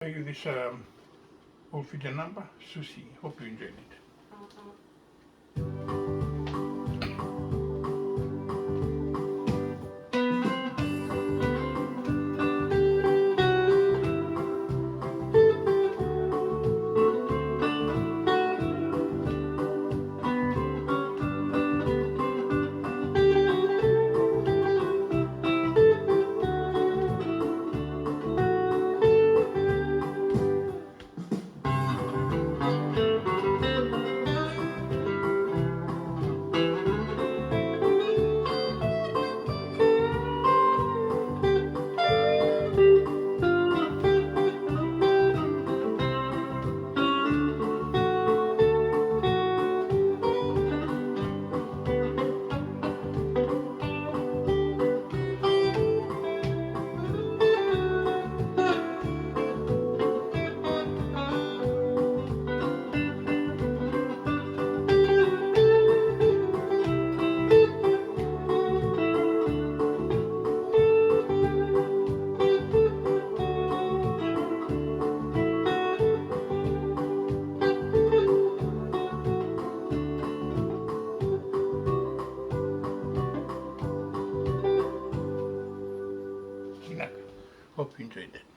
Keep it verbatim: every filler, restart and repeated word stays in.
Show you this, um, old Fijian number, Susi. Hope you enjoyed it. Vinaka. Hope you enjoyed that.